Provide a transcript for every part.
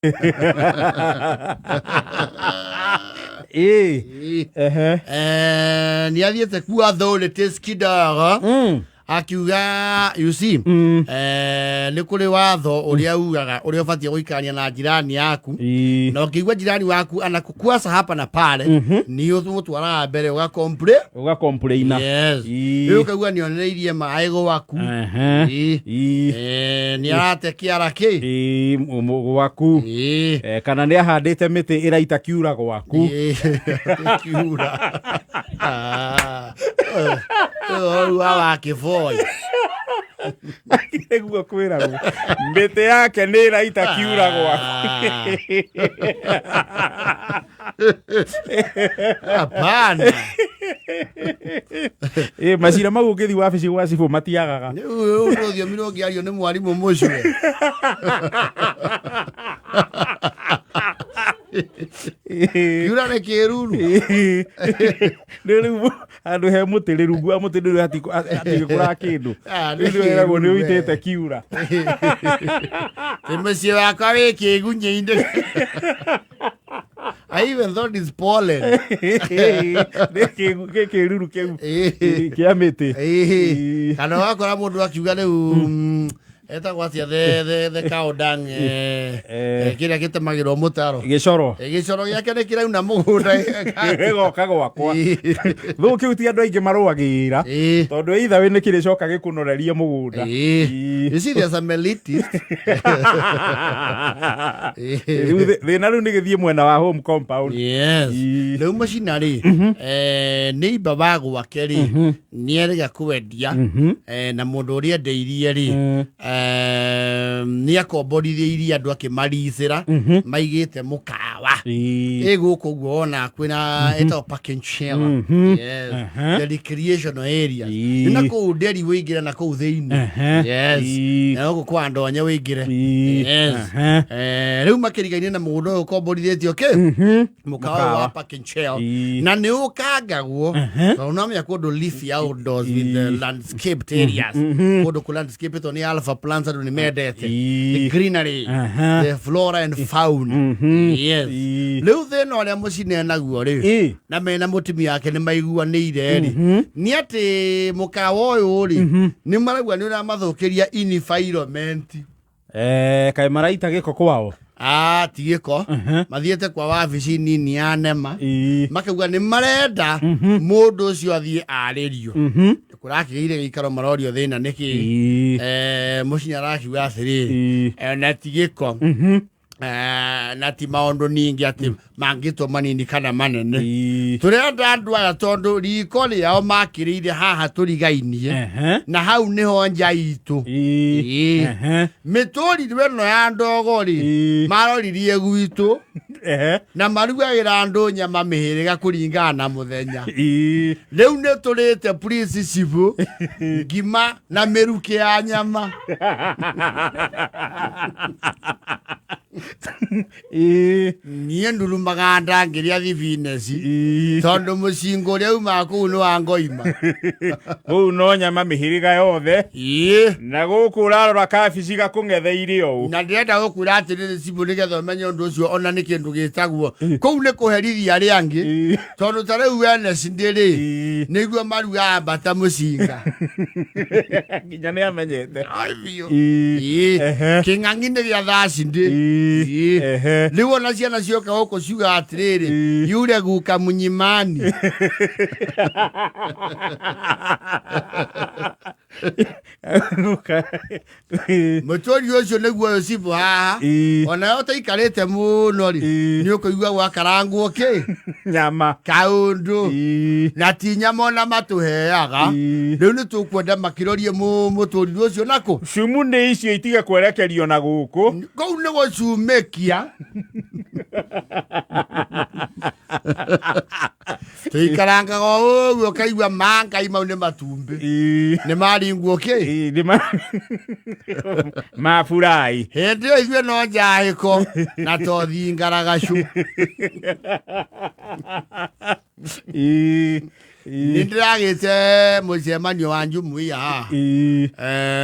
Ĩĩ. Ehe. Nĩ athiĩte ku authorities kidogo akiuga, you see, nĩ kũrĩ watho ũrĩa ugaga ũrĩa ũbatiĩ gũikarania na jirani yaku, na ũkĩigua jirani waku anakukwasa hapa na pale, nĩ ũmũtwaraga mbere ũgakomple Ũgakomplaina. Yes. Rĩu ũkaigua nĩonereirie maĩ gwaku. Ĩĩ. Nĩ arate kĩara kĩ Ĩĩ, gwaku. Kana nĩ ahandĩte mĩtĩ ĩraita kiura gwaku. Ĩĩ, kiura. Ah, ũyũ wa kĩboi. Nĩguo kwĩragwo mĩtĩ yake nĩ ĩraita kiura gwaku. Hapana. Ĩ, macira mau ũngĩthiĩ wabici gwa cibũ matiagaga. Rĩu rũthiomi rũngĩario nĩ mwarimũ mũcue. Kiura nĩ kĩruru. Nĩ rĩu handũ he mũtĩ rĩ rungu wa mũtĩ rĩu hatigĩkũraga kĩndũ. Ah, nĩ Rĩu wĩragwo nĩ kĩruru, ũitĩte kiura. Ĩ mũciĩ wakwa wĩ kĩgunyĩ-inĩ. I even thought it's pollen. Nĩ kĩruru kĩu kĩa mĩtĩ. Ĩĩ. Kana wakora mũndũ akiuga rĩu etagwo atĩa, the cow dung, kĩrĩa gĩtemagĩrwo mũtaro. Gĩcoro. Gĩcoro gĩake nĩ kĩrauna mũgũnda. Gĩgoka gwakwa. Thũ kĩu ti andũ aingĩ marũagĩra, tondũ either way nĩ kĩrĩcoka gĩkũnorerie mũgũnda. You see, there's some elitist. Rĩu thĩna rĩu nĩ gĩthiĩ mwena wa home compound. Yes. Rĩu mũcina rĩ, neighbor wa gwake rĩ, nĩ erega kwendia, na mũndũ ũrĩa endeirie rĩ, nĩ akomborithĩirie andũ akĩmaricĩra maigĩte mũkawa ĩ gũkũ ũguo wona kwĩna ĩtagwo park and chill. Yes. The recreational area. Nĩ na kũu nderi wĩingĩre na kũu thĩinĩ. Yes. Na gũkũ kwa ndonye wĩingĩre. Yes. Rĩu makĩrigaine na mũgũnda ũyũ ũkomborithĩtio kĩ mũkawa ũyũ wa Mũkawa. park and chill, na nĩ ũkangagwo tondũ no menya kũndũ leafy outdoors with the landscaped areas, kũndũ kũ landscape nĩ alpha plants, andũ nĩ mendete the greenery, the flora and fauna. Yes. Rĩu thĩna ũrĩa mũcine naguo rĩ, na mena mũtumia wake nĩ maiguanĩire rĩ, nĩ atĩ mũkawa ũyũ rĩ, nĩ marauga nĩ ũramathũkĩria environment. Kaĩ maraita gĩko kwao? Ah, ti gĩko, mathiĩte kwa wabici nini ya nema, makauga nĩ marenda mũndũ ũcio athiĩ arĩrio. Kũrakĩgĩire gĩikaro marorio thĩna nĩkĩ. Mũciĩ arakiuga atĩrĩrĩ, na ti gĩko, na ti maũndũ ningĩ atĩ mangĩtwo manini kana manene. Tũrenda andũ aya tondũ riko rĩao makĩrĩire haha tũrigainie, na hau nĩho nja itũ. Mĩtũrirũ ĩno ya ndogo rĩ, maroririe gwitũ na marugagĩra andũ nyama mĩhĩrĩga kũringana na mũthenya. Rĩu nĩ tũrĩte please cibũ ngima na mĩrukĩ ya nyama. Niĩ ndurumaga nda ngĩrĩa thibineci, tondũ mũcingo ũrĩa umaga kũu nĩ wa ngoima. Kũu no nyama mĩhĩrĩga yothe. Na gũkũ ũrarora kabici gakũng'etheire ũũ. Na ndĩrenda gũkwĩra atĩrĩrĩ cibũ, nĩgetha ũmenye ũndũ ũcio, ona nĩ kĩndũ gĩtagwo kũu nĩ kũherithia arĩa angĩ, tondũ ta rĩu Wednesday rĩ, nĩguo marugaga mbata mũcinga. Nginya nĩ amenyete. Ai, biũ. Kĩng'ang'i nĩ gĩa Thursday. Rĩu ona ciana cioka gũkũ ciugaga atĩrĩrĩ, yure guka mũnyimani. Mũtũri ũcio nĩguo ũyũ cibũ haha. Onawe ũtaikarĩte mũno rĩ, nĩ ũkũigua gwakarangwo kĩ nyama kaũndũ, na ti nyama ona matũheaga. Rĩu nĩ tũkwenda makĩrorie mũtũrirũ ũcio nakũ. Cumu nĩ icio itige kwerekerio na gũkũ. Kũu nĩ gũcumĩkia tũikarangaga o ũguo, ũkaigua mangai mau nĩ matumbĩ nĩ maringwo kĩ. Nĩ maburai. Hĩndĩ ĩyo ithuĩ no njahĩko na tothi ngaragacu. Ĩĩ. Nĩ ndĩragĩte mũcemanio wa njumuiya haha.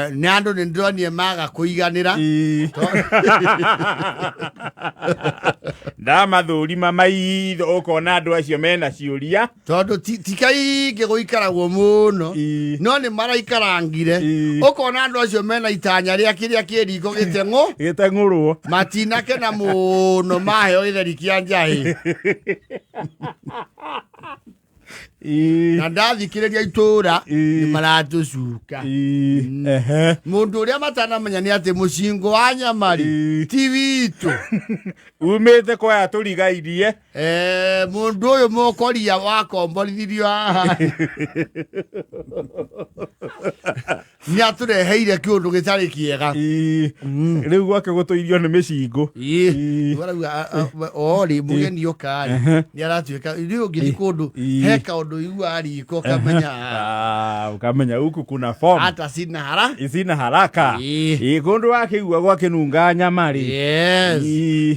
Nĩ andũ nĩ ndĩronire maga kũiganĩra. Ndamathũrima maitho ũkona andũ acio mena ciũria. Tondũ ti kaingĩ gũikaragwo mũno. No nĩ maraikarangire. Ũkona andũ acio mena itanya rĩa kĩrĩa kĩ riko gĩteng'ũ. Gĩteng'ũrwo. Matinakena mũno maheo gĩtheri kĩa njahĩ. Na ndathikĩrĩria itũra nĩ maratũcuka. Mũndũ ũrĩa matanamenya nĩ atĩ mũcingo wa nyama rĩ ti witũ. Umĩte kwaya tũrigairie. Mũndũ ũyũ mũkoria wakomborithirio haha nĩ atũreheire kĩũndũ gĩtarĩ kĩega. Rĩu gwake gũtũirio nĩ mĩcingũ. Arauga orĩ mũgeni ũkarĩ nĩ aratuĩka rĩu ũngĩthiĩ kũndũ he kaũndũ ũiguaga riko ũkamenya. Ukamenya huku kuna form. Hata sina hara. Sina haraka. Kũndũ wakĩigua gwakĩnunga nyama rĩ. Yes.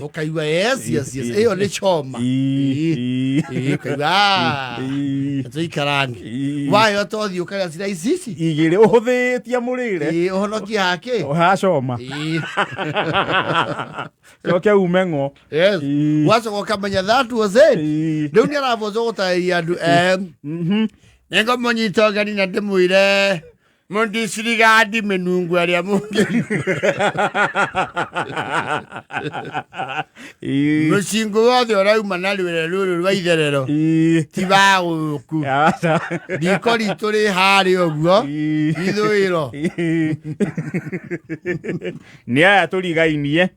Ũkaigua yes, yes, yes. Ĩyo nĩ choma. Ũkaigua, tũikarange. Wayo tothiĩ ũkarĩa cira ici ici. Igĩrĩ ũhũthĩtie mũrĩre. Ũhonokie hake. Hacoma. Coke ume ng'o. Yes. Wacoka ũkamenya that was it. Rĩu nĩ arabocwo gũtarĩria andũ. Nĩngũmũnyita ũgeni na ndĩmwĩre mũndicirigandi mĩnungo ĩrĩa mũngĩigua. Mũcingo wothe ũrauma na rwĩre rũrũ rwa itherero ti wa gũkũ. Riko ritũ rĩ harĩa ũguo ithũĩro. Nĩ aya tũrigainie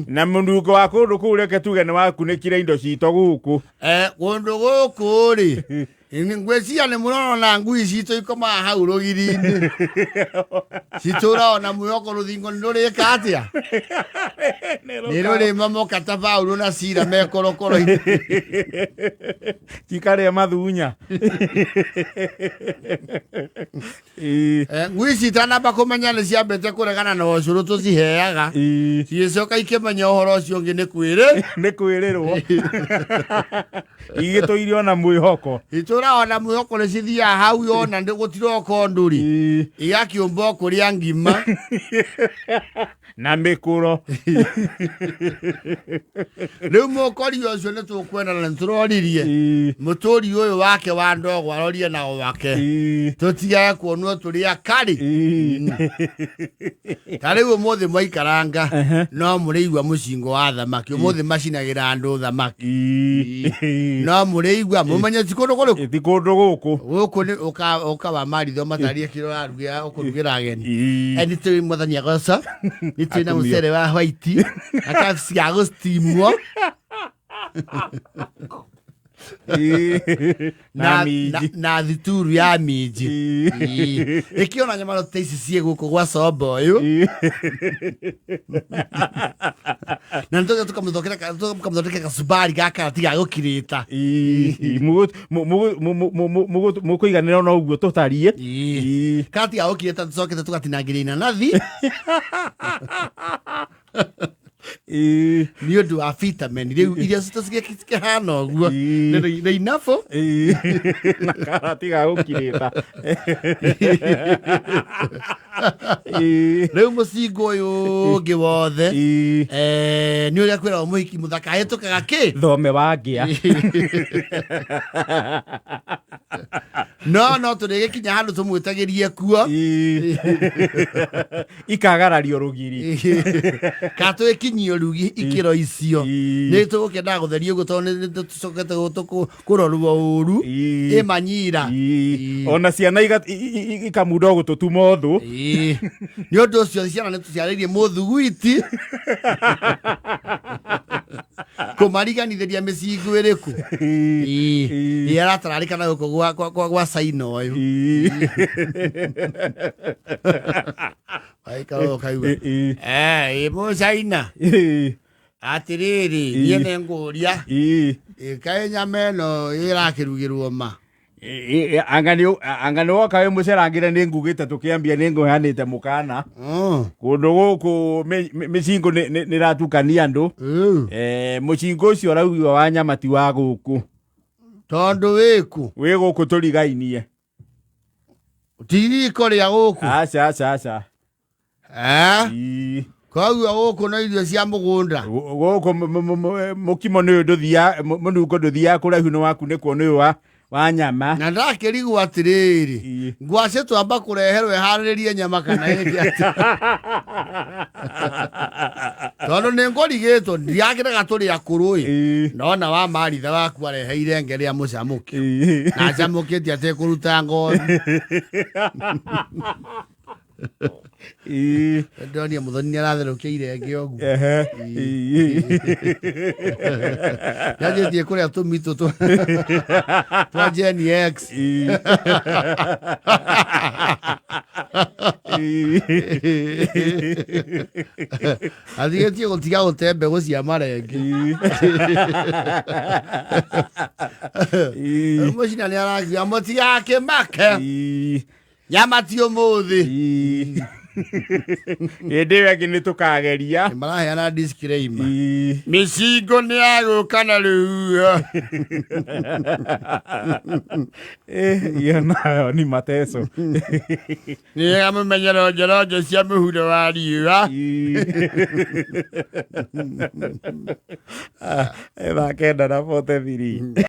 na mũnungo wa kũndũ kũu reke tuge nĩ wakunĩkire indo citũ gũkũ. Kũndũ gũkũ rĩ ngwĩciria nĩ mũrona ngui citũ ikomaga hau rũgiri-inĩ. Citũraga na mwĩhoko rũthingo nĩ rũrĩka atĩa? Nĩ rũrĩmomoka ta Paulo na Sila me korokoro-inĩ. Cikarĩa mathunya. Ngui ici itanamba kũmenya nĩ ciambĩte kũregana na ũcũrũ tũciheaga. Cigĩcoka ikĩmenya ũhoro ũcio ũngĩ nĩ kwĩrĩ. Nĩ kwĩrĩrwo. Igĩtũirio na mwĩhoko. Itũraga na mwĩhoko nĩ cithiaga hau yona nĩ gũtiroka ũndũ rĩ. Igakĩũmba kũrĩa ngima. Na mĩkũro. Rĩu mũkori ũcio nĩ tũkwenda na nĩ tũroririe. Mũtũri ũyũ wake wa ndogo arorie na wake. Tũtigage kuonwo tũrĩ akari. Ta rĩu ũmũthĩ mwaikaranga no mũrĩigua mũcingo wa thamaki. Ũmũthĩ macinagĩra andũ thamaki. No mũrĩigua mũmenye ti kũndũ kũrĩkũ? Ti kũndũ gũkũ. Gũkũ nĩ ũka wa maritho matarie kĩrĩa ũraruga ũkũrugĩra ageni. Nĩ tũĩ mwathani agoca. Nĩ twĩ na mũcere wa white na kabici ga gũstimwo. Na minji. Na thituru ya minji. Ĩkĩona nyama ta ici ciĩ gũkũ gwa combo ũyũ. Na nĩ tũgĩthiĩ tũkamũthondekera kacumbari gaka tiga gũkirĩta. Mũkũiganĩra ona ũguo tũtariĩ. Karati ga gũkirĩta tũcokete tũgatinangĩria inanathi. Nĩ ũndũ wa vitamin rĩu irio citũ cikĩhana ũguo. Nĩ inafo. Na karati ga gũkirĩta. Rĩu mũcingo ũyũ ũngĩ wothe nĩ ũrĩa kwĩragwo mũhiki mũthaka ahĩtũkaga kĩ? Thome wa ngĩa. No tũrĩgĩkinya handũ tũmwĩtagĩrie kuo. Ikagarario rũgiri. Ka twĩkinyio rugi ikĩro icio. Nĩ tũgũkĩendaga gũtheria ũguo tondũ nĩ tũcokete kũrorwo ũru. Ĩmanyira. Ona ciana ikamunda gũtũtuma ũthũ. Nĩ ũndũ ũcio ciana nĩ tũciarĩirie mũthuguiti. Kũmariganithĩria mĩcingo ĩrĩkũ. Ĩ aratararĩkana gũkũ gwa Caina ũyũ. Waikara ũkaigua. Ĩ mũcaina. Atĩrĩrĩ, niĩ nĩ ngũria. Kaĩ nyama ĩno ĩrakĩrugĩrwo ma? Anga nĩ woka wĩ mũcerangĩre nĩ ngugĩte tũkĩambia nĩ ngũheanĩte mũkana. Kũndũ gũkũ mĩcingo nĩ ĩratukania andũ. Mũcingo ũcio ũraugio wa nyama ti wa gũkũ. Tondũ wĩkũ? Wĩ gũkũ tũrigainie. Ti riko rĩa gũkũ? Aca, aca, aca. Eh? Ii. Koguo gũkũ no irio cia mũgũnda. Gũkũ mũkimo nĩ ũyũ ndũthiaga, mũnungo ndũthiaga kũraihu nĩ wakunĩkwo nĩ ũyũ wa nyama. Na ndakĩrigwo atĩrĩrĩ, Ii. ngwacĩ twamba kũreherwo ĩharĩrĩrie nyama kana ĩke atĩa? Tondũ nĩ ngũrigĩtwo ndirakĩrega tũrĩ akũrũ ĩ. Ii. Ndona wa maritha waku areheire ngeria mũcamũki. Ii. Na acamũkĩtie atekũruta ngothi. Ii. Ndonire mũthoni nĩ aratherũkia irenge ũguo. Ehe. Ii. Nyanjĩtie kũrĩa tũmitũ twa Gen X. Ii. Ii. Athigĩtie gũtiga gũte mbegũ cia marenge. Ii. Ii. Mũcina nĩ arakiuga mũtigakĩmake. Ii. Nyama ti ũmũthĩ. Ii. Hĩndĩ ĩyo ĩngĩ nĩ tũkageria. Nĩ maraheana disclaimer. Ii. Mĩcingo nĩ yagũka na rũhuho. Eh, iyo nayo ni mateso. Nĩ wega mũmenye ronjoronjo cia mũhuro wa riũa. Ii. Ah, thaa 9 na 43.